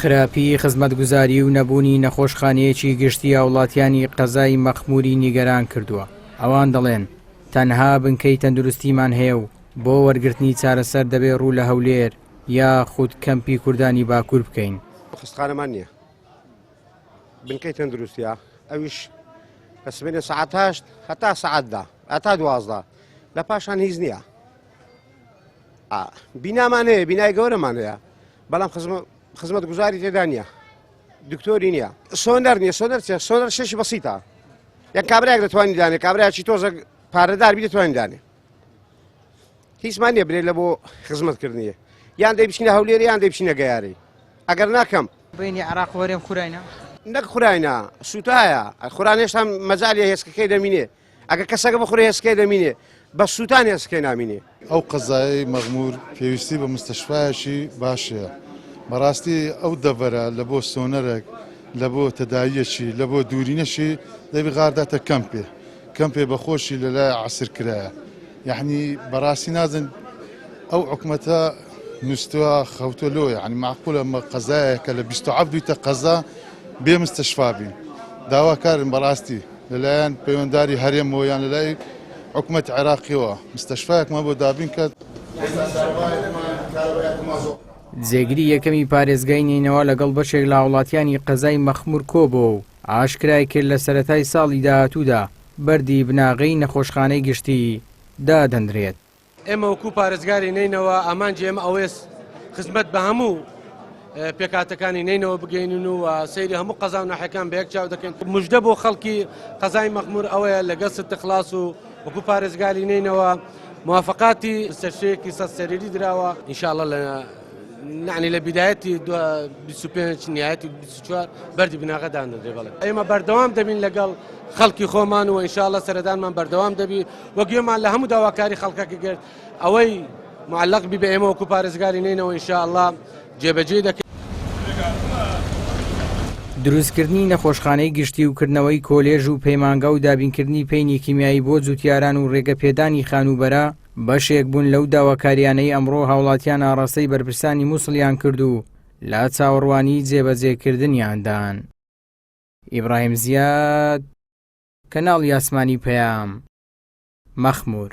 خراپی خزمەتگوزاری و نەبوونی نەخۆشخانەیەکی گشتی هاوڵاتیانی قەزای مەخموری نیگەران کردووە، ئەوان دەڵێن، تەنها بنکەی تەندروستیمان هەیە و بۆ وەرگرتنی چارەسەر دەبێ ڕوو لە هەولێر یاخود کەمپی کوردانی باکوور بکەین. خەستخانەمان نییە، بنکەی تەندروستیە ئەویش لە سبەینێ سەعات هەشت هەتا سەعات دە هەتا 12 لە پاشان هیچ نییە. بینامان هەیە بینای گەورەمان هەیە بەڵام خزمەت گوزاری تێدا نییە دکتۆری نییە سۆنەر نییە سۆنەر چێ سۆنەر شەشی بەسیتە یان کابراێک دەتوانانی دانێ کابراکی تۆزە پارەدار بی دەتوانین دانێ هیچمان نییە برێ لە بۆ خزمەتکردنیە یان دەی بچینە هەولێر یان دەی بچینە گەیاری ئەگەر ناکەم بینی عراق وەرێم خوراینە نەک خوراینە سووتایە خوران هێشتا مەجالیە هێسکەکەی دەمینێ ئەگەر کەسەکە بخورێ هێسکەی دەمینێ بە سووتان هێسکەی نامینێ. ئەو قەزایەی مەغمور پێویستی بە مستەشفایەکی باش هەیە بەڕاستی ئەو دەڤەرە لە بۆ سۆنەرەک لە بۆ تەداویەکی لە بۆ دوورینەشی دەبی غارداتە کەمپێ کەمپێ بەخۆشی لە لای عەسر کرایە یەعنی بەڕاستی نازن ئەو حکومەتە نووستوە خەوتوە لۆ یعنی معقولە مە قەزایەکە لە 27 بوویتە قەزا بێ مستەشفا بین داواکارن بەڕاستی لەلایەن پەیوەنداری هەرێمەوە یان لەلای حکومەتی عێراقیەوە مستەشفایەکمان بۆ دابین کات. جێگری یەکەمی پارێزگای نەینەوا لەگەڵ بەشێک لە هاوڵاتیانی قەزای مەخمور کۆبۆوە و ئاشکرای کرد لە سەرەتای ساڵی داهاتوودا بەردی بناغەی نەخۆشخانەی گشتی دادەنرێت. ئێمە وەکو پارێزگاری نەینەوا ئامانجی ئێمە ئەوەیە خزمەت بە هەموو پێکهاتەکانی نەینەوە بگەینن و سەیری هەموو قەزا و ناحیەکان بە یەک چاو دەکەین مژدە بۆ خەڵکی قەزای مەخمور ئەوەیە لەگەڵ ستخلاص و وەکو پارێزگاری نەینەوە موافقاتی سەرشەیەکی سە سەریری دراوە ئینشاءاللە لە نعنی لە بدایەتی 25 نهایەتی 24 بەردی بناغە داندرێ بەڵێ ئێمە بەردەوام دەبین لەگەڵ خەڵکی خۆمان و ئینشاءاللە سەردانمان بەردەوام دەبی و گوێمان لە هەموو داواکاری خەڵکەکە گرت ئەوەی معلق بی بە ئێمە وەکو پارێزگاری نینەوە ئینشاءاللە جێبەجێ دەکەین. دروستکردنی نەخۆشخانەی گشتی و کردنەوەی کۆلێژ و پەیمانگا و دابینکردنی پەینی کیمیایی بۆ جوتیاران و رێگەپێدانی خانووبەرە بەشێک بوون لەو داواکاریانەی ئەمڕۆ هاوڵاتیان ئاڕاستەی بەرپرسانی موسڵیان کرد و لە چاوەڕوانی جێبەجێکردنیاندان. ئیبراهیم زیاد، کەناڵی ئاسمانی پەیام، مەخموور.